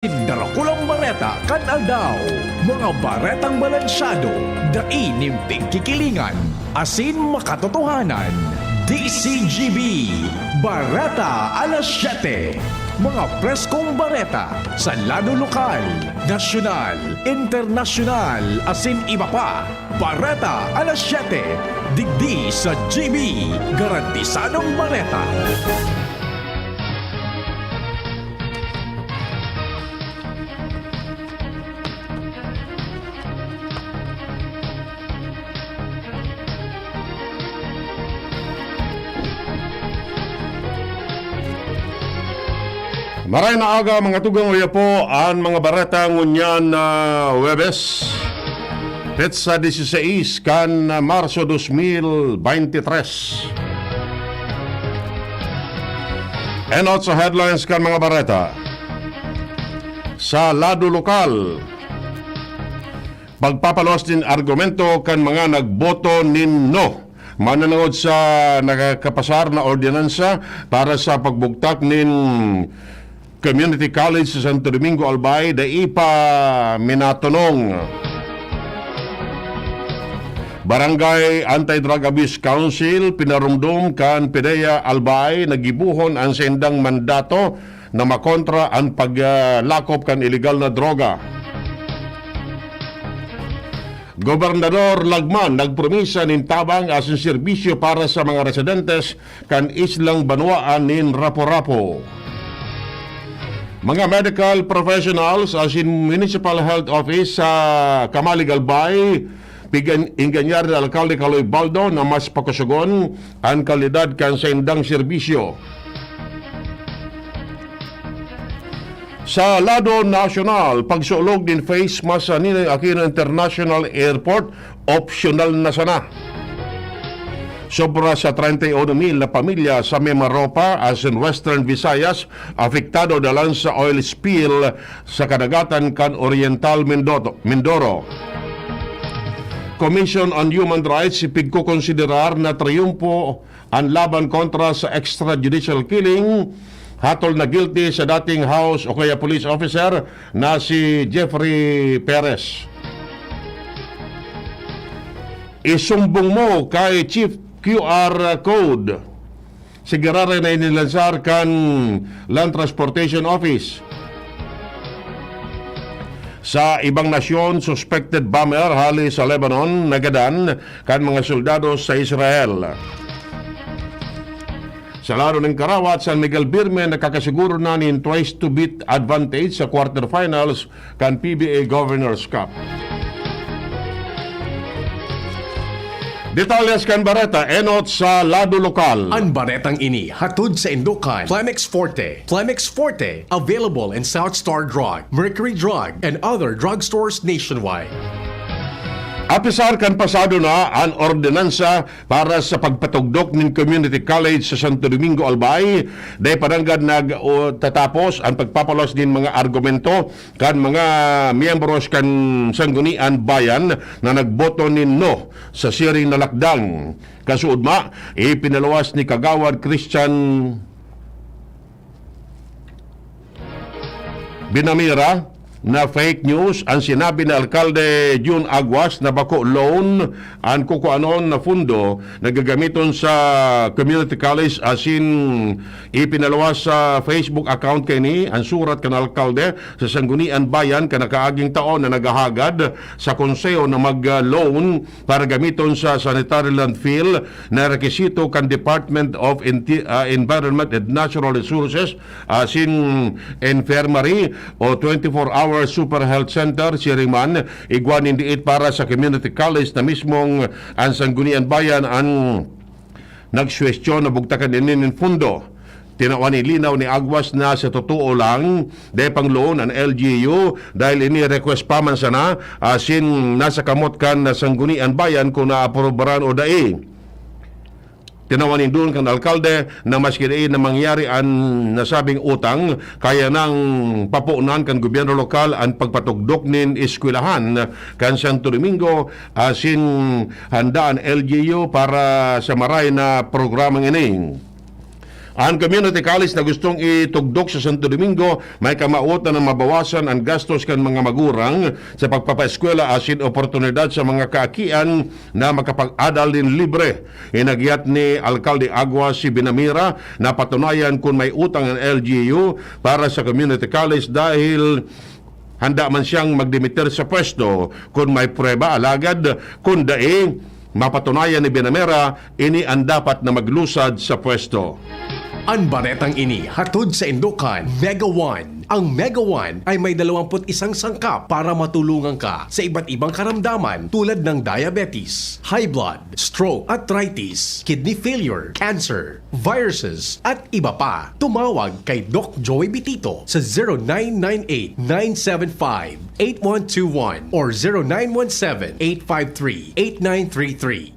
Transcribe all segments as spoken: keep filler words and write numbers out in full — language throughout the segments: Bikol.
Darakulang bareta kan aldaw. Mga baretang balansyado, dai nin pigkikilingan, asin makatotohanan. D C G B, Bareta Alas Siyete. Mga preskong bareta sa lado lokal, nasyonal, internasyonal, asin iba pa. Bareta Alas Siyete, digdi sa G B, garantisadong bareta. Maray na aga, mga tugang, oya po an mga bareta ngunyan na Huwebes, petsa dieciséis kan Marso dos mil veintitrés. Enot sa headlines kan mga bareta. Sa lado lokal, pagpapaluwas nin argumento kan mga nagboto nin no mananangod sa nakakapasar na ordinansa para sa pagbugtak nin Community College sa Santo Domingo, Albay, dai pa minatonong. Barangay Anti-Drug Abuse Council, pinarumdom kan PDEA Albay na gibohon an saindang mandato na makontra an paglakop kan ilegal na droga. Gobernador Lagman nagpromisa nin tabang asin serbisyo para sa mga residentes kan islang banwaan nin Rapu-Rapu. Mga medical professionals asin Municipal Health Office sa Camalig, Albay, pig-, inganyar ni Alkalde Kaloy Baldo na mas pakusogon an kalidad kan saindang serbisyo. Sa lado nasyonal, pagsulog nin face mask sa Ninoy Aquino International Airport, opsyonal na sana. Sobra sa treinta y uno mil na pamilya sa Mimaropa asin Western Visayas apektado dalan sa oil spill sa kadagatan kan Oriental Mindoro, Mindoro. Commission on Human Rights pigkokonsiderar na triyumpo an laban kontra sa extrajudicial killing, hatol na guilty sa dating house o kaya police officer na si Jeffrey Perez. Isumbong mo kay Chief Q R Code. Sigurado na inilansar kan Land Transportation Office. Sa ibang nasyon, suspected bomber hali sa Lebanon nagadan kan mga soldados sa Israel. Sa lado nin karawat, San Miguel Birmen nakakasiguro na nin twice to beat advantage sa quarterfinals kan P B A Governor's Cup. Detalyes kan bareta, enot sa lado lokal. An baretang ini hatod saindo kan Flemex Forte. Flemex Forte, available in South Star Drug, Mercury Drug, and other drugstores nationwide. Apesar kan pasado na an ordinansa para sa pagpatugdok nin community college sa Santo Domingo, Albay, dai pa nanggad nag-, o, tatapos an pagpapaluwas nin mga argumento kan mga miyembros kan Sanggunian Bayan na nagboto nin no sa siring na lakdang. Kasuodma, ipinaluwas ni Kagawad Christian Binamira na fake news an sinabi ni Alkalde Jun Aguas na bako loan an kukuanon na fundo na gagamiton sa community college asin ipinaluwas sa Facebook account kaini an surat kan alkalde sa Sanggunian Bayan kan nakaaging taon na naghahagad sa konseho na mag-loan para gamiton sa sanitary landfill na rekisito kan Department of Inti-, ah, Environment and Natural Resources asin infirmary o twenty-four hour super health center, siring man, igwa nin diit para sa community college na mismong an Sanggunian Bayan an nagsuwestiyon na bugtakan ini nin pundo. Tinawan nin linaw ni Aguas na sa totoo lang, dai pang loan an L G U dahil ini request pa man sana, asin nasa kamot kan Sanggunian Bayan kung naaprobaran o dai. Tinawan nin duon kan alkalde na maski dai na mangyari an nasabing utang, kaya nang paponan kan gobyerno lokal an pagpatugdok nin eskwelahan kan Santo Domingo, asin handa an L G U para sa maray na programang ini. An community college na gustong itugdok sa Santo Domingo may kamawotan na mabawasan an gastos kan mga magurang sa pagpapaeskwela asin oportunidad sa mga kaakian na makapag-adal nin libre. Inagyat ni Alkalde Agua si Binamira na patunayan kun may utang an L G U para sa community college dahil handa man siyang magdimiter sa pwesto kun may prueba, alagad kun dai, mapatunayan ni Binamera, ini an dapat na maglusad sa pwesto. An baretang ini hatod sa Indokan Mega One. Ang Mega One ay may dalawampu't isang sangkap para matulungan ka sa iba't ibang karamdaman tulad ng diabetes, high blood, stroke, arthritis, kidney failure, cancer, viruses, at iba pa. Tumawag kay Doc Joey Bitito sa zero nine nine eight, nine seven five, eight one two one or zero nine one seven, eight five three, eight nine three three.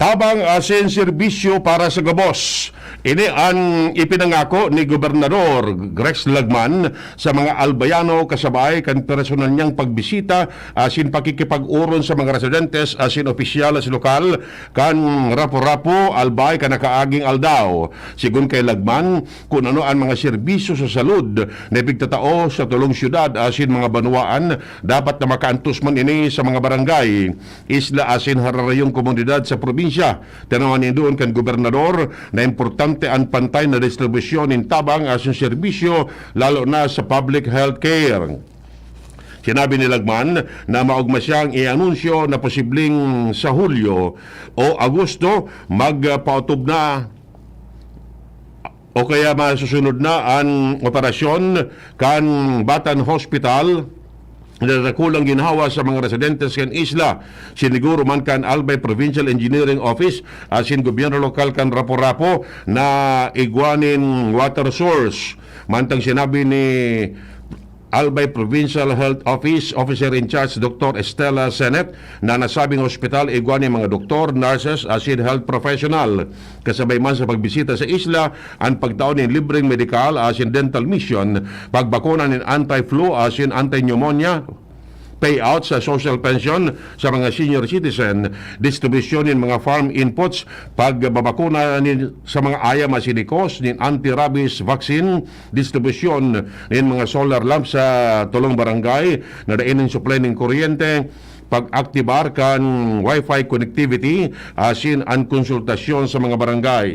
Tabang asin serbisyo para sa gabos. Ini an ipinangako ni Gobernador Rex Lagman sa mga Albayano kasabay kan personal niyang pagbisita asin pakikipag-oron sa mga residentes asin opisyales lokal kan Rapu-Rapu, Albay, kan nakaaging aldaw. Sigon kay Lagman, kun ano an mga serbisyo sa salud na ipigtatao sa tolong syudad asin mga banwaan, dapat na makaantos man ini sa mga barangay, isla asin hararayong komunidad sa probinsya. Tinawan nin duon kan gobernador na importante an pantay na distribusyon nin tabang asin serbisyo, lalo na sa public health care. Sinabi ni Lagman na maogma siyang i-anunsyo na posibleng sa Hulyo o Agosto magpaotob na o kaya masusunod na an operasyon kan Batan Hospital na dakulang ginhawa sa mga residentes kan isla. Siniguro man kan Albay Provincial Engineering Office asin gobyerno lokal kan Rapu-Rapu na igwa nin water source. Mantang sinabi ni Albay Provincial Health Office Officer in Charge Doctor Estela Senet na nasabing ospital igwa nin mga doktor, nurses asin health professional. Kasabay man sa pagbisita sa isla, an pagtao nin libreng medikal asin dental mission, pagbakuna nin anti-flu asin anti-pneumonia, payout sa social pension sa mga senior citizen, distribusyon nin mga farm inputs, pagbabakuna nin, sa mga ayam asin hikos nin anti-rabies vaccine, distribusyon nin mga solar lamp sa tolong barangay na dai nin supply nin kuryente, pag-aktibar kan wifi connectivity, asin an konsultasyon sa mga barangay.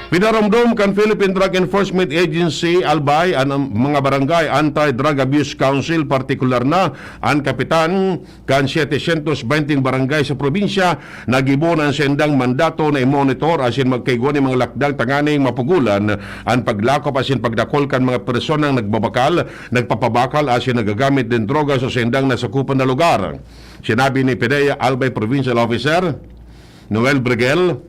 Pinaromdom kan Philippine Drug Enforcement Agency, Albay, an mga Barangay Anti-Drug Abuse Council, partikular na an kapitan kan siyete syentos benteng barangay sa probinsya, nagibo na an saindang mandato na i-monitor asin magkaigwa nin mga lakdang tanganing mapugolan an paglakop asin pagdakol kan mga personang nagbabakal, nagpapabakal asin nagagamit nin droga sa saindang nasakupan na lugar. Sinabi ni PDEA Albay Provincial Officer Noel Bregel,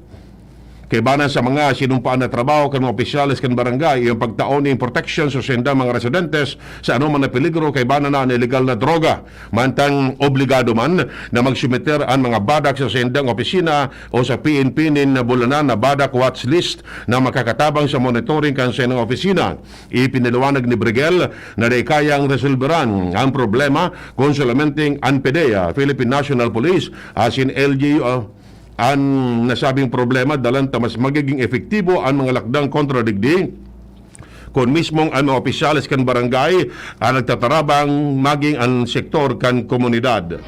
kaibanan sa mga sinumpaan na trabaho kan mga opisyales kan barangay, iyo an pagtao nin proteksyon sa saindang mga residentes sa anoman na peligro, kaibanan na an ilegal na droga. Mantang obligado man na magsumiter an mga badak sa saindang opisina o sa P N P nin bulanan na badak watch list na makakatabang sa monitoring kan saindang opisina. Ipinaliwanag ni Bregel na dai kayang resolberan ang problema kun solamenteng an PDEA, Philippine National Police, asin L G U, ah, an nasabing problema, dalan ta mas magiging epektibo an mga lakdang kontra digdi kun mismong an mga opisyales kan barangay an nagtatarabang, maging an sektor kan komunidad.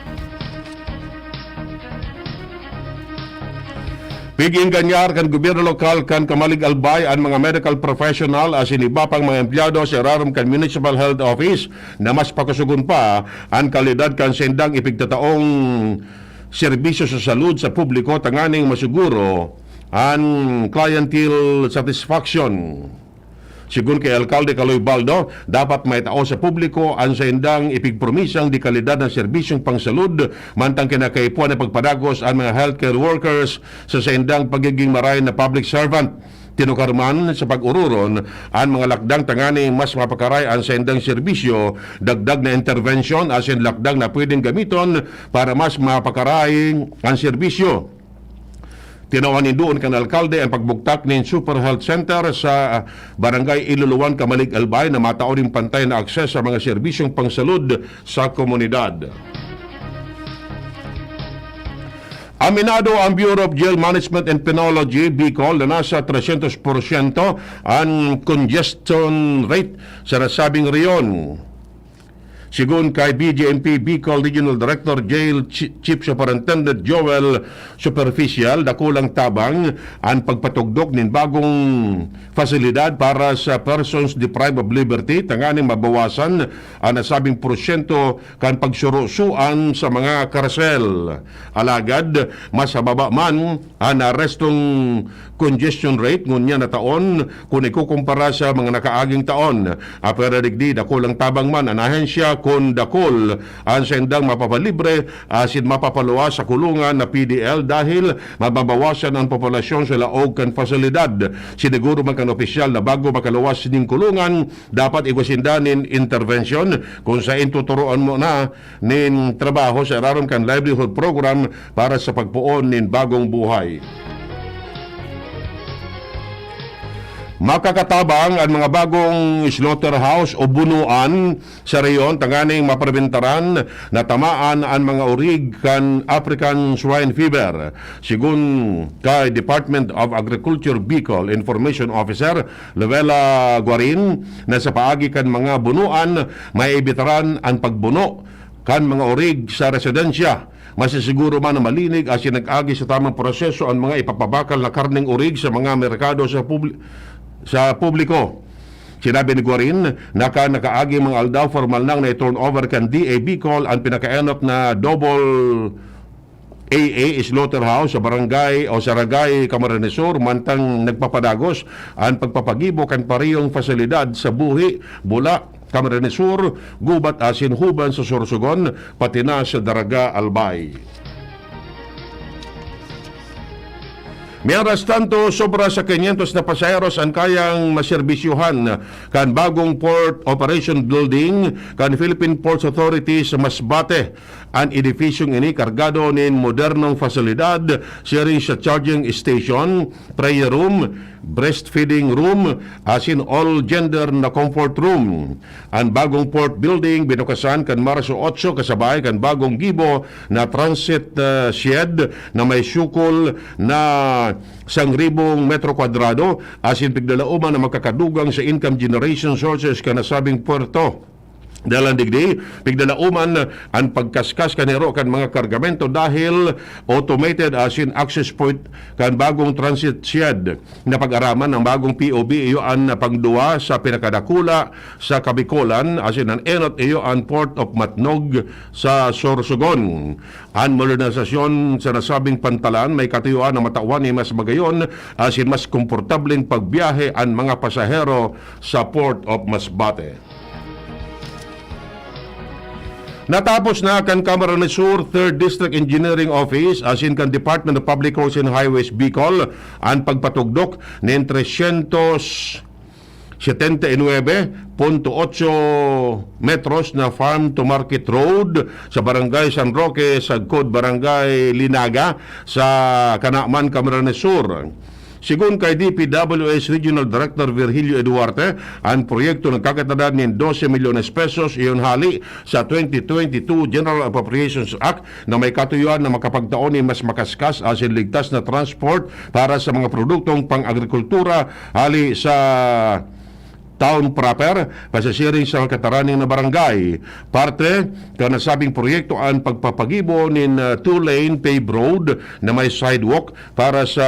Pig-engganyar kan gobyerno lokal kan Camalig, Albay an mga medical professional asin iba pang mga empleyado sa irarom kan Municipal Health Office na mas pakusogon pa an kalidad kan saindang ipigtataong serbisyo sa salud sa publiko tanganing masuguro an clientele satisfaction. Sigon kay Alkalde Kaloy Baldo, dapat maitao sa publiko an saindang ipigpromisang dekalidad na serbisyong pangsalud, mantang kinakaipuhan na pagpadagos an mga healthcare workers sa saindang pagiging marahay na public servant. Tinukar man sa pag-ororon an mga lakdang tanganing mas mapakaray an saindang serbisyo, dagdag na interbensyon asin lakdang na pwedeng gamiton para mas mapakaray an serbisyo. Tinawan nin duon kan alkalde an pagbugtak nin Super Health Center sa Barangay Iluluan, Camalig, Albay, na matao nin pantay na akses sa mga serbisyong pangsalud sa komunidad. Aminado ang Bureau of Jail Management and Penology, Bicol, na nasa tresyentos porsyento an congestion rate sa nasabing rehiyon. Sigon kay B J M P Bicol Regional Director Jail Chi-, Chief Superintendent Joel Superficial, dakulang tabang an pagpatugdok nin bagong fasilidad para sa persons deprived of liberty tanganing mabawasan an nasabing porsyento kan pagsurusuan sa mga karasel. Alagad, mas mababa man an arestong congestion rate ngunyan na taon kun ikukumpara sa mga nakaaging taon. Apwera digdi, dakulang tabang man an ahensya kun dakul an saindang mapapalibre asin mapapaluwas sa kulungan na P D L dahil mababawasan an populasyon sa laog kan pasilidad. Siniguro man kan opisyal na bago makaluwas nin kulungan, dapat igwa sinda nin interbensyon kun saen tuturoan mo na nin trabaho sa irarom kan livelihood program para sa pagpoon nin bagong buhay. Makakatabang an mga bagong slaughterhouse o bunuan sa rehiyon tanganing mapreventaran na tamaan an mga orig kan African Swine Fever. Sigon kay Department of Agriculture Bicol Information Officer Luella Guarin, na sa paagi kan mga bunuan, maibitaran an pagbuno kan mga orig sa residensya. Masisiguro man na malinig asin nag-agi sa tamang proseso an mga ipapabakal na karneng orig sa mga merkado sa publi-, sa publiko. Sinabi ni Guarin na kan nakaaging mga aldaw, formal nang nai-turnover kan D A Bicol an pinakaenot na double A A slaughterhouse sa barangay o sa Ragay, Camarines Sur, mantang nagpapadagos an pagpapagibo kan parehong pasilidad sa Buhi, Bula, Camarines Sur, Gubat asin Juban sa Sorsogon, pati na sa Daraga, Albay. Mientras tanto, sobra sa quinientos na pasaheros an kayang maserbisyohan kan bagong Port Operation Building kan Philippine Ports Authority sa Masbate. An edifisyong ini kargado nin modernong pasilidad, siring sa charging station, prayer room, breastfeeding room, asin all-gender na comfort room. An bagong port building binukasan kan Marso otso kasabay kan bagong gibo na transit, ah, shed na may syukol na sangribong metro kwadrado asin pigdalaoman na makakadugang sa income generation sources kan nasabing puerto. Dalan digdi, pigdalaoman an pagkaskas kan hero kan mga kargamento dahil automated asin access point kan bagong transit shed. Napag-araman ang bagong P O B, iyo an pangduwa sa pinakadakula sa Kabikolan, asin an enot iyo an Port of Matnog sa Sorsogon. An modernisasyon sa nasabing pantalan may katuyoan na matawan nin mas magayon asin mas komportableng pagbiyahe an mga pasahero sa Port of Masbate. Natapos na kan Camarines Sur Third District Engineering Office asin kan Department of Public Works and Highways Bicol an pagpatugdok nin tresyentos setenta y nuebe punto otso metros na farm to market road sa Barangay San Roque, sagkod Barangay Linaga, sa Canaman, Camarines Sur. Sigon kay D P W H Regional Director Virgilio Eduarte, an proyekto nagkakatadan nin dose milyones pesos, iyon hali sa twenty twenty-two General Appropriations Act na may katuyoan na makapagtao nin mas makaskas asin ligtas na transport para sa mga produktong pang-agrikultura hali sa town proper, pasisiring sa kataraning na barangay. Parte kan nasabing proyekto an pagpapagibo nin, ah, two-lane paved road na may sidewalk para sa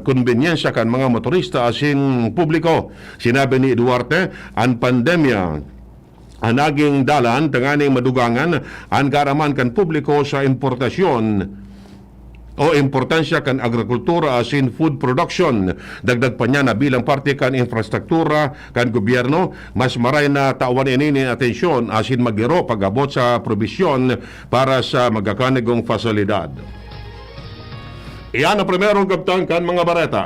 konbenyensya kan mga motorista asin publiko. Sinabi ni Duarte, an pandemya an naging dalan tanganing madugangan an kaaraman kan publiko sa importasyon o importansya kan agrikultura asin food production. Dagdag pa niya na bilang parte kan infrastruktura kan gobyerno, mas maray na tawan ini nin atensyon asin magiro pag-abot sa probisyon para sa magakanigong pasilidad. Iyan ang primerong kabtang kan mga bareta.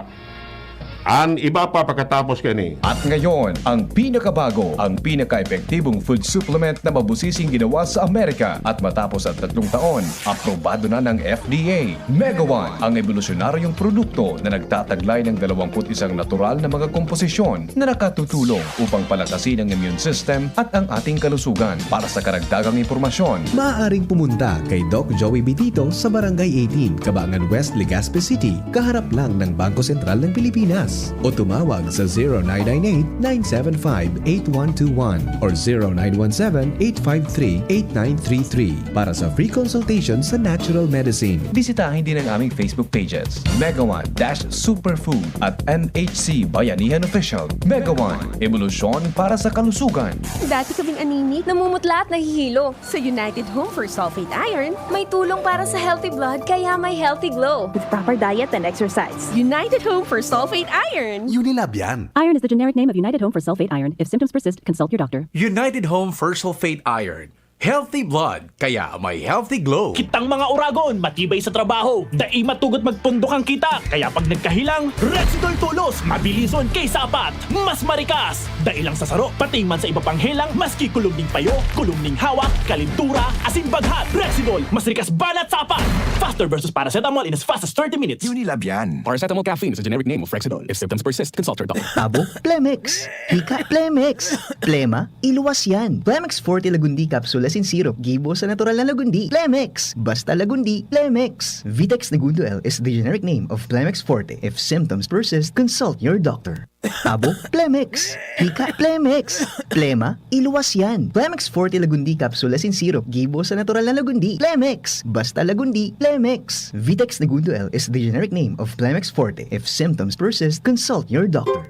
An iba pa pakatapos kani. At ngayon, ang pinakabago, ang pinaka-epektibong food supplement na mabusising ginawa sa Amerika. At matapos ang tatlong taon, aprobado na ng F D A. Mega One, ang ebolusyonaryong produkto na nagtataglay ng dalawampu't isang natural na mga komposisyon na nakatutulong upang palakasin ang immune system at ang ating kalusugan. Para sa karagdagang impormasyon, maaaring pumunta kay Doc Joey Bitito sa Barangay eighteen, Kabangan West, Legazpi City, kaharap lang ng Bangko Sentral ng Pilipinas. O tumawag sa zero nine nine eight, nine seven five, eight one two one or zero nine one seven, eight five three, eight nine three three para sa free consultation sa natural medicine. Bisitahin din ang aming Facebook pages, Mega One dash Superfood at M H C Bayanihan Official. Mega One, ebolusyon para sa kalusugan. Dati kaming anemic, namumutla at nahihilo. Sa United Home for Sulfate Iron, may tulong para sa healthy blood kaya may healthy glow. With proper diet and exercise. United Home for Sulfate Iron. Unilab yan. Iron is the generic name of United Home for Sulfate Iron. If symptoms persist, consult your doctor. United Home for Sulfate Iron. Healthy blood, kaya may healthy glow. Kitang mga oragon, matibay sa trabaho, dai matugot magpundok ang kita. Kaya pag nagkahelang, Rexidol Tulos, mabilison kay sapat, mas marikas. Dai lang sa saro, pati man sa iba pang helang, maski kulog ning payo, kulog ning hawak, kalintura, asin baghat. Rexidol, mas rikas banat sa apat. Faster versus paracetamol in as fast as thirty minutes. Unilab yan. Paracetamol caffeine is a generic name of Rexidol. If symptoms persist, consult your doctor. Tabo, Plemex. Hika, Plemex. Plema, iluwas yan. Plemex Forte Lagundi Capsule asin Syrup, gibo sa natural na lagundi. Plemex! Basta lagundi, Plemex! Vitex Negundo L is the generic name of Plemex Forte. If symptoms persist, consult your doctor. Tabo, Plemex! Hika, Plemex! Plema, iluwas yan. Plemex Forte Lagundi Capsule asin Syrup, gibo sa natural na lagundi. Plemex! Basta lagundi, Plemex! Vitex Negundo L is the generic name of Plemex Forte. If symptoms persist, consult your doctor.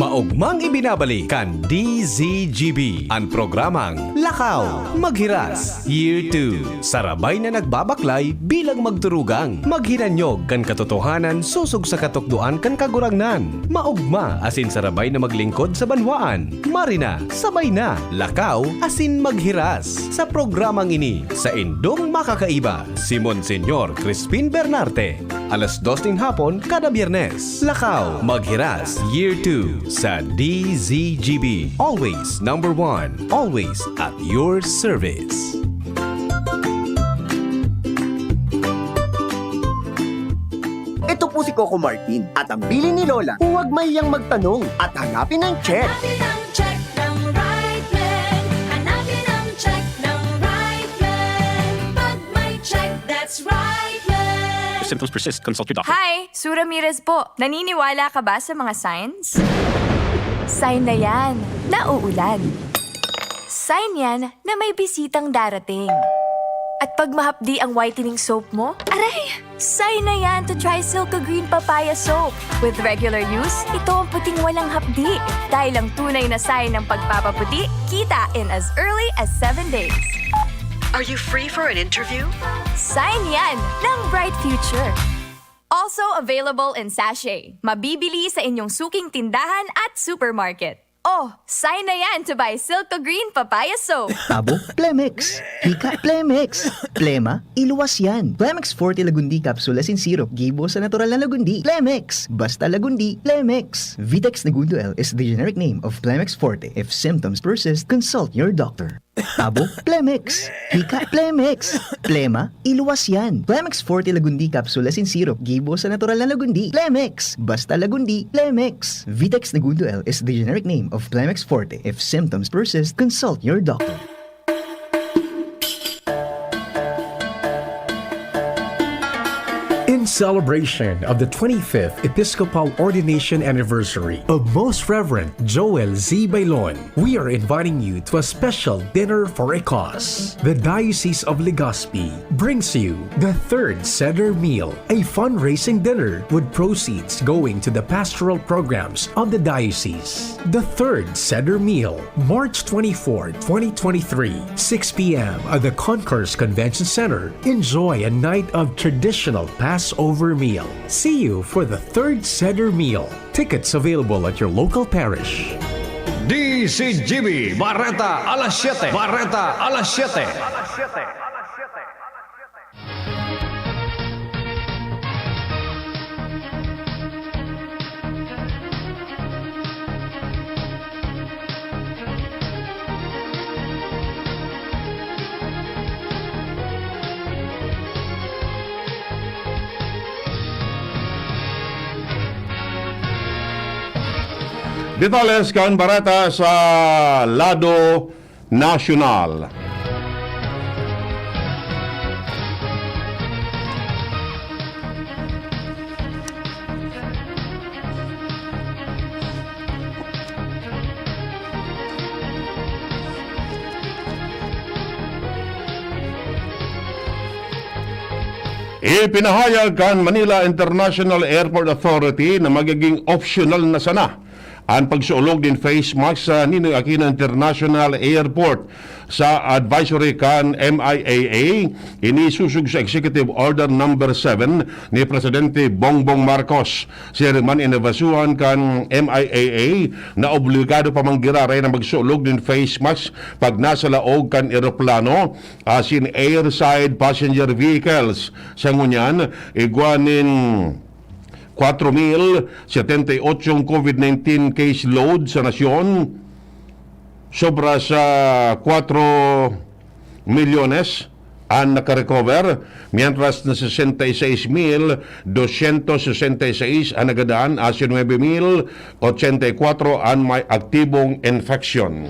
Maogmang ibinabalik kan D Z G B an programang Lakaw, Maghiras, Year two. Sarabay na nagbabaklay bilang magturugang, maghinanyog kan katotohanan sosog sa katukdoan kan Kagurangnan. Maogma asin sarabay na maglingkod sa banwaan. Marina, sabay na, lakaw asin maghiras sa programang ini. Saindong makakaiba, si Monseñor Crispin Bernarte. Alas dos nin hapon kada Biyernes. Lakaw, Maghiras, Year two sa D Z G B. Always number one. Always at your service. Ito po si Coco Martin at ang bilin ni Lola, huwag mahiyang magtanong at hanapin ang check. Hanapin ang check ng right man. Hanapin ang check ng right man. Pag may check, that's right man. If symptoms persist, consult your doctor. Hi! Sue Ramirez po. Naniniwala ka ba sa mga signs? Sign na yan na uulan. Sign yan na may bisitang darating. At pag mahapdi ang whitening soap mo, aray! Sign na yan to try Silka Green Papaya Soap. With regular use, ito ang puting walang hapdi. Dahil ang tunay na sign ng pagpapaputi, kita in as early as seven days. Are you free for an interview? Sign yan ng bright future. Also available in sachet. Mabibili sa inyong suking tindahan at supermarket. Oh, sign na yan to buy Silka Green Papaya Soap. Tabo, Plemex. Hika, Plemex. Plema, iluwas yan. Plemex Forte Lagundi Capsule asin Syrup, gibo sa natural na lagundi. Plemex! Basta lagundi, Plemex! Vitex Negundo L is the generic name of Plemex Forte. If symptoms persist, consult your doctor. Tabo, Plemex. Hika, Plemex. Plema, iluwas yan. Plemex Forte Lagundi Capsule asin Syrup, gibo sa natural na lagundi. Plemex! Basta lagundi, Plemex! Vitex Negundo L is the generic name of Plemex Forte. If symptoms persist, consult your doctor. In celebration of the twenty-fifth Episcopal Ordination Anniversary of Most Reverend Joel Z. Bailon, we are inviting you to a special dinner for a cause. The Diocese of Legazpi brings you the third Seder Meal, a fundraising dinner with proceeds going to the pastoral programs of the diocese. The third Seder Meal, March twenty-four, twenty twenty-three, six p m at the Concourse Convention Center. Enjoy a night of traditional Passover meal. See you for the third Seder Meal. Tickets available at your local parish. D Z G B, Bareta alas siyete. Bareta alas siyete. Detalles kan bareta sa lado nasyonal. Ipinahayag kan Manila International Airport Authority na magiging optional na sana an pagsuolog nin face mask sa Ninoy Aquino International Airport. Sa advisory kan M I A A, ini sosog sa Executive Order Number seven ni Presidente Bongbong Marcos. Siring man inabasuhan kan M I A A na obligado pa man giraray na magsuolog nin face mask pag nasa laog kan eroplano asin airside passenger vehicles. Sa ngunyan, igwa nin kwatro mil setenta y ocho COVID nineteen case load sa nasyon, sobra sa kwatro milyones an nakarecover, mientras na sesenta y seis mil dosyentos sesenta y seis an nagadan asin nuebe mil ochenta y kwatro an may aktibong infection.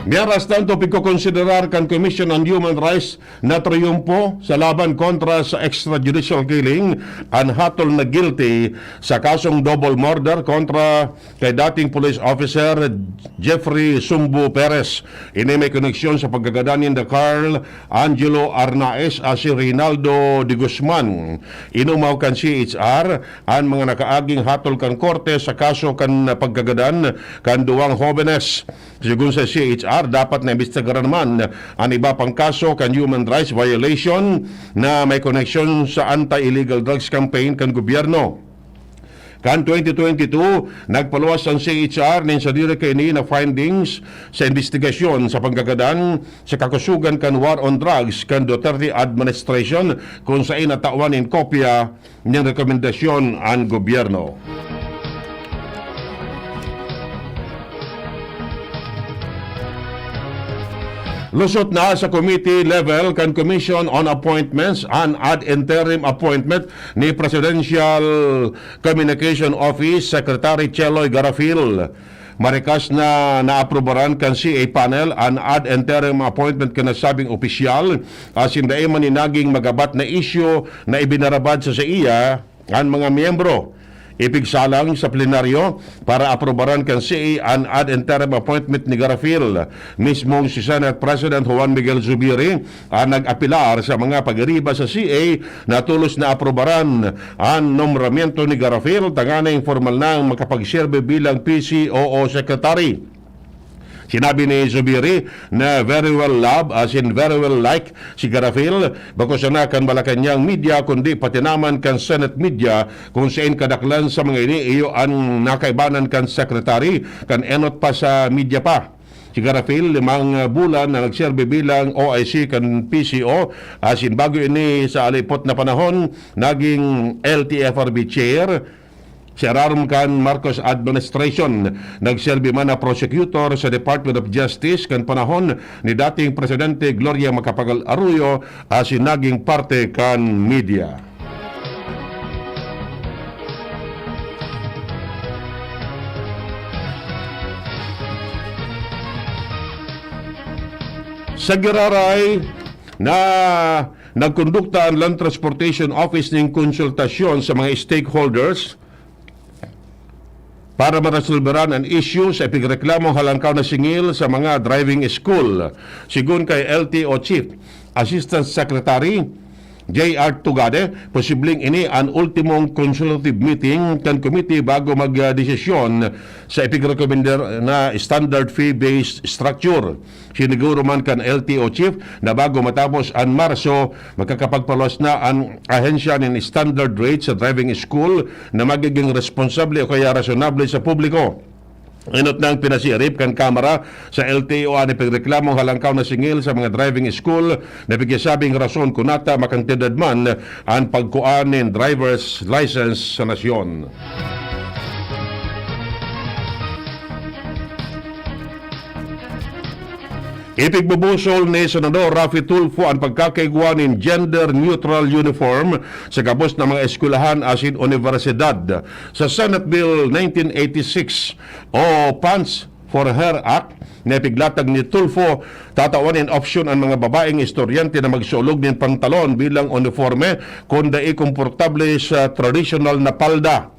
Mientras tanto, pigkokonsiderar kan Commission on Human Rights na triyumpo sa laban kontra sa extrajudicial killing an hatol na guilty sa kasong double murder kontra kay dating police officer Jeffrey Sumbo Perez. Ini may koneksyon sa pagkagadan ninda Carl Angelo Arnaez asin Reynaldo de Guzman. Inumaw kan C H R an mga nakaaging hatol kan korte sa kaso kan pagkagadan kan duwang hobenes. Sigon sa C H R, dapat naimbestigaran naman an iba pang kaso kan human rights violation na may koneksyon sa anti-illegal drugs campaign kan gobyerno. Kan twenty twenty-two, nagpaluwas an C H R nin sadiri kaini na findings sa imbestigasyon sa pagkagadan sa kakusogan kan war on drugs kan Duterte administration, kun saen natawan nin kopya nin rekomendasyon an gobyerno. Lusot na sa committee level kan Commission on Appointments an ad interim appointment ni Presidential Communication Office Secretary Cheloy Garafil. Marikas na naaprubaran kan C A panel an ad interim appointment kan nasabing opisyal, asin dai man nin naging magabat na isyu na ibinarabad sa saiya an mga miyembro. Ipigsalang sa plenaryo para aprubaran kan C A an ad interim appointment ni Garafil. Mismong si Senate President Juan Miguel Zubiri an nag-apelar sa mga pag-iriba sa C A na tolos na aprubaran an nombramiento ni Garafil tanganing formal nang makapagserbi bilang P C O O Secretary. Sinabi ni Zubiri na very well loved, as in very well liked, si Garafil, bako sana kan Malacañang media, kundi pati naman kan Senate media, kung saen kadaklan sa mga ini iyo an nakaibanan kan secretary, kan enot pa sa media pa. Si Garafil, limang bulan na nagserbi bilang O I C kan P C O, asin bago ini sa alipot na panahon, naging L T F R B chair. Sa irarom kan Marcos administration, nagserbi man na prosecutor sa Department of Justice kan panahon ni dating Presidente Gloria Macapagal Arroyo asin naging parte kan media. Sa giraray na nagkondukta an Land Transportation Office nin konsultasyon sa mga stakeholders para maresolberan an isyu sa ipigreklamong halangkaw na singil sa mga driving school. Sigon kay L T O Chief Assistant Secretary J R Tugade, posibleng ini an ultimong consultative meeting kan committee bago magdesisyon sa ipigrekomendar na standard fee-based structure. Siniguro man kan L T O chief na bago matapos an Marso, makakapagpaluwas na an ahensya nin standard rate sa driving school na magiging responsable o kaya rasyonable sa publiko. Enot nang pinasirip kan Kamara sa L T O an ipigreklamong halangkaw na singil sa mga driving school na pigsasabing rason kunata makantidad man an pagkua nin driver's license sa nasyon. Ipigbubusol ni Senador Raffy Tulfo an pagkakaigwa nin gender-neutral uniform sa gabos na mga eskwelahan asin unibersidad. Sa Senate Bill nineteen eighty-six o Pants for Her Act na ipiglatag ni Tulfo, tatawan nin opsyon an mga babaeng estudyante na magsulog nin pantalon bilang uniforme kun dai komportable sa tradisyonal na palda.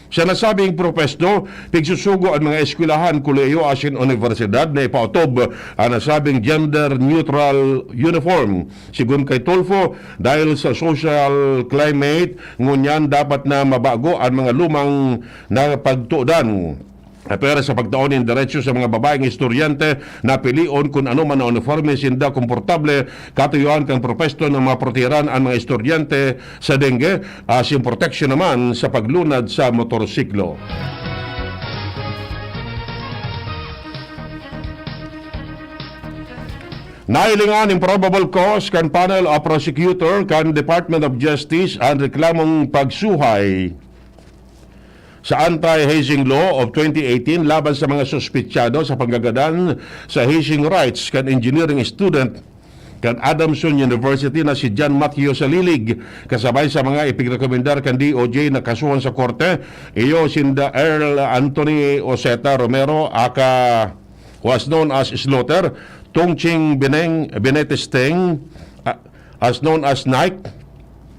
Sa nasabing propuesto, pigsusugo an mga eskwelahan, kolehiyo asin unibersidad na ipaotob an nasabing gender-neutral uniform. Sigon kay Tulfo, dahil sa social climate, ngunyan dapat na mabago an mga lumang na pagtudan. Pero sa pagtao nin deretsyo sa mga babaeng estudyante na pilion kun ano man na uniforme sinda komportable, katuyuan kan propuesto na maprotehiran an mga estudyante sa dengue, asin proteksyon naman sa paglunad sa motorsiklo. Nahilingan nin probable cause kan panel of prosecutor kan Department of Justice an reklamong pagsuhay sa Anti-Hazing Law of twenty eighteen laban sa mga suspitsado sa panggagadan sa hazing rights kan engineering student kan Adamson University na si John Matthew Salilig, kasabay sa mga ipigrekomendar kan D O J na kasuhan sa korte, iyo sinda Earl Anthony Oseta Romero, aka was known as Slaughter, Tongching Beneng, Benetesteng, a-, as known as Nike,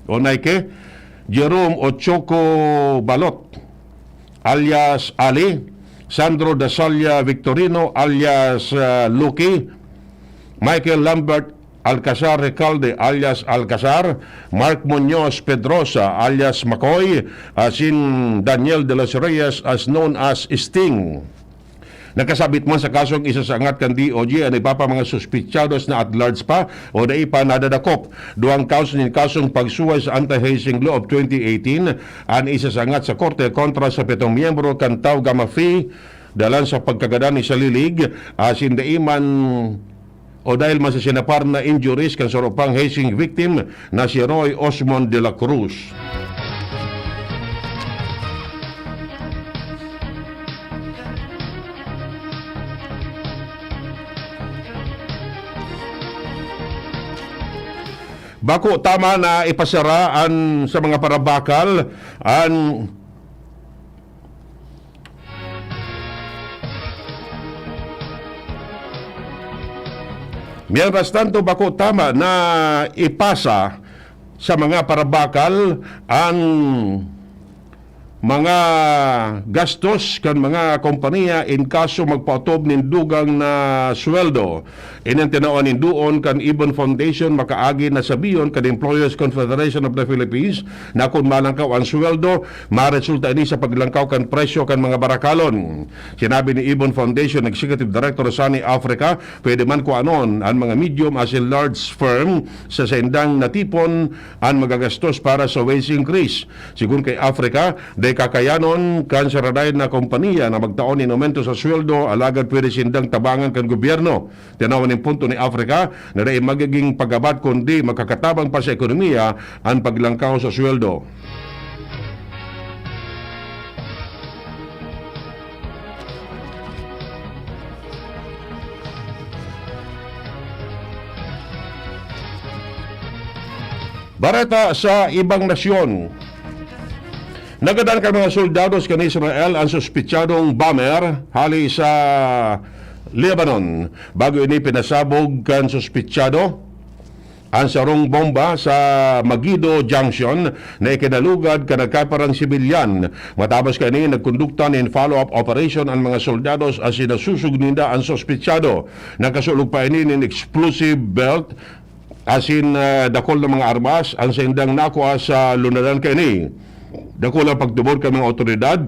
o Nike, Jerome Ochoco Balot, alias Ali, Sandro Dasalia Victorino, alias, ah, Lucky, Michael Lambert Alcazar Recalde, alias Alcazar, Mark Muñoz Pedrosa, alias Makoy, asin Daniel de los Reyes, as known as Sting. Nakasabit man sa kasong isasangat kan D O J an iba pa mga suspitsados na at large pa o dai pa nadadakop. Duwang kaso nin kasong pagsuhay sa Anti-Hazing Law of twenty eighteen an isasangat sa korte kontra sa pitong miyembro kan Tau Gamma Phi, dalan sa pagkagadan ni Salilig, asin dai man o dahil man sa sinapar na injuries kan saro pang hazing victim na si Roy Osmond de la Cruz. Bako tama na ipasara an sa mga parabakal an Mientras tanto, bako tama na ipasa sa mga parabakal an mga gastos kan mga kompanya in kaso magpaotob nin dugang na sweldo. Ini an tinawan nin duon kan Ibon Foundation makaagi na sabihon kan Employers Confederation of the Philippines na kun malangkaw an sweldo, maresulta ini sa paglangkaw kan presyo kan mga barakalon. Sinabi ni Ibon Foundation Executive Director Sunny Africa, pwede man kuanon an mga medium asin large firm sa saindang natipon an magagastos para sa wage increase. Sigon kay Africa, dai kakayanon kan saraday na kompanya na magtao nin aumento sa sweldo, alagad pwede sindang tabangan kan gobyerno. Tinawan nin punto ni Africa na dai magiging pagabat kundi makakatabang pa sa ekonomiya an paglangkaw sa sweldo. Bareta sa ibang nasyon. Nagadan kan mga soldados kan Israel an suspitsadong bomber hali sa Lebanon. Bago ini pinasabog kan suspitsado an sarong bomba sa Megiddo Junction na ikinalugad kan nagkaparang sibilyan. Matapos kaini, nagkondukta nin follow-up operation an mga soldados asin nasusog ninda an suspitsado. Nakasulog pa ini nin explosive belt asin, ah, dakul na mga armas an saindang nakua sa lunadan kaini. Dakul ang pagtubod kan mga awtoridad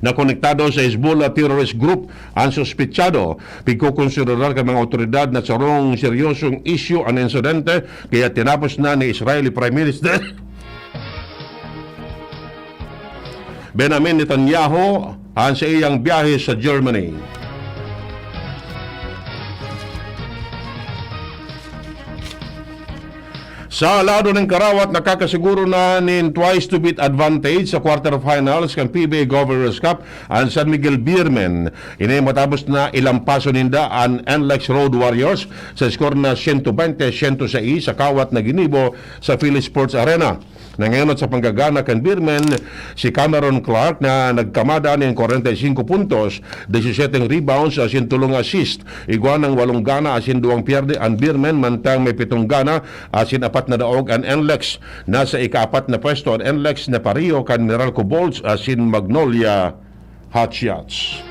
na konektado sa Hezbollah terrorist group an suspitsado. Pigkokonsiderar kan mga awtoridad na sarong seryosong isyu an insidente, kaya tinapos na ni Israeli Prime Minister Benjamin Netanyahu an saiyang biyahe sa Germany. Sa lado nin karawat, nakakasiguro na nin twice to beat advantage sa quarterfinals kan P B A Governor's Cup an San Miguel Beermen. Ini matapos na ilampaso ninda an N L E X Road Warriors sa skor na siyento bente siyento sais sa kawat na ginibo sa Philly Sports Arena. Nangenot sa panggagana kan Beermen si Cameron Clark na nagkamada nin kwarenta y singko puntos, disisiete rebounds asin tolong assist. Igwa nang walong gana asin duwang pyerde an Beermen, mantang may pitong gana asin apat na daog an N L E X. Nasa ikaapat na pwesto an N L E X na pareho kan Meralco Bolts asin Magnolia Hotshots.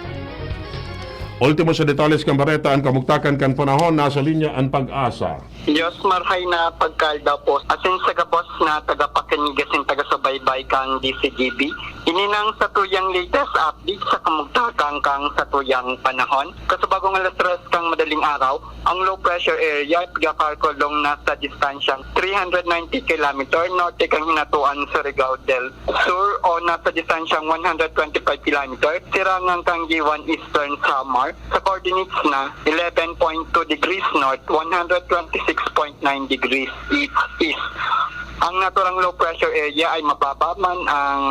Ultimo sa detalles kan bareta, an kamugtakan kan panahon, nasa linya an Pag-asa. Diyos marhay na pagkaldaw po, asin sa gabos na tagapakinig asin tagasubaybay kan D C G B. Ini nang satuyang latest update sa kamugtakan kan satuyang panahon. Kasubagong alas tres kan madaling araw, ang low pressure area ay pigkakalkulong nasa distansyang three hundred ninety kilometer norte kan hinatuan Surigao del Sur o nasa distansyang one hundred twenty-five kilometer sirangan kan Guiuan, Eastern Samar, sa coordinates na eleven point two degrees north, one hundred twenty-six point nine degrees east. Ang naturang low pressure area ay mababa man ang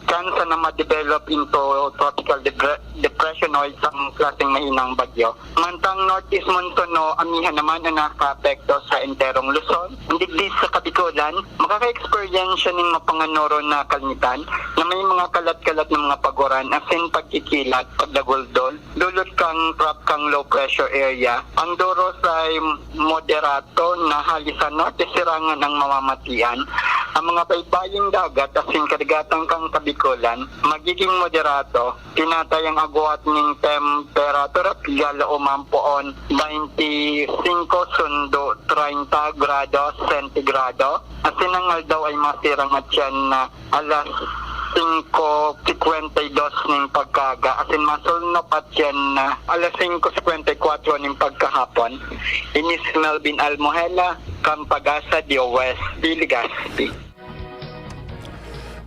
tsansa na ma-develop into tropical depre-, depression o isang klaseng mahinang bagyo. Mantang northeast monsoon o amihan naman ang nakakaapekto sa enterong Luzon. Digdi sa Kabikolan, makaka-experience siya nin mapanganoro na kalangitan na may mga kalat-kalat na mga paguran asin pagkikilat, pagdaguldol, dulot kan trough kan low pressure area. Ang duros ay moderato na hali sa norte sirangan ang mamamatian. Ang mga baybaying dagat asin kadagatan kan Kabikolan magiging moderato. Tinatayang agwat nin temperatura pigalaoman poon twenty-five sundo treinta grados sentigrado. Asin ang aldaw ay masirangat siyan na alas singko singkwenta y dos nin pagkaaga, asin masulnop at siyan na alas singko singkwenta y kwatro nin pagkahapon. Ini si Melvin Almohela, kan Pag-asa, D O S P, Legazpi.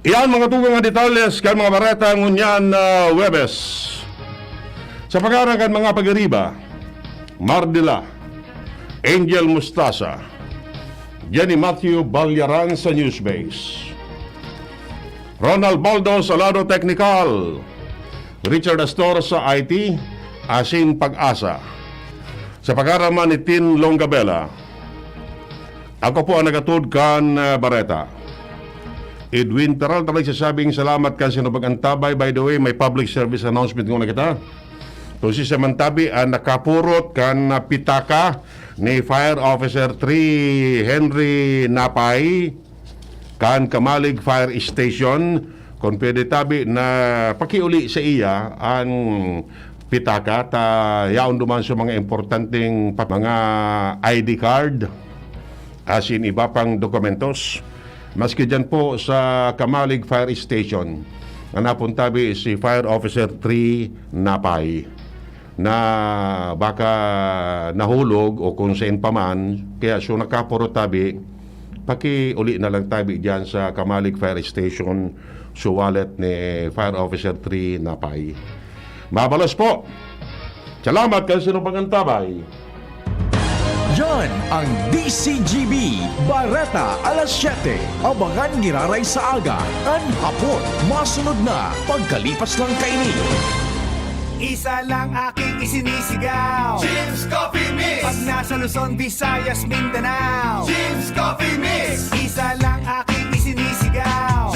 Iyan mga tugang nga detalles kan mga bareta ngunyan na Huwebes. Sa pangaran kan mga pag-iriba, Mardila, Angel Mustasa, Jenny Matthew Balyaran sa Newsbase, Ronald Baldo sa lado teknikal, Richard Astor sa I T, asin Pag-asa. Sa pangaran man ni Tin Longabela, ako po ang nagatod kan, ah, bareta. Edwin Peralta nagsasabing salamat kan sinubang antabay. By the way, may public service announcement nguna kita. Kung si Samantabi ang nakapurot kan, ah, pitaka ni Fire Officer three Henry Napay, kan Kamalig Fire Station, kung pwede tabi na pakiuli sa iya ang pitaka, ta yaon duman sa mga importanteng pa-, mga I D card, asin iba pang dokumentos. Maski dyan po sa Kamalig Fire Station, na napuntabi si Fire Officer three Napay, na baka nahulog o kung saan pa man, kaya siya nakapuro tabi, pakiuli na lang tabi dyan sa Kamalig Fire Station, sa wallet ni Fire Officer three Napay. Mabalos po. Salamat kan sinubang antabay. Yan ang D C G B, Bareta alas siyete. Abangan giraray sa aga, kan hapon. Masunod na, pagkalipas lang kaini. Isa lang aking isinisigaw. Jim's Coffee Mix. Pag nasa Luzon, Visayas, Mindanao. Jim's Coffee Mix. Isa lang aking isinisigaw.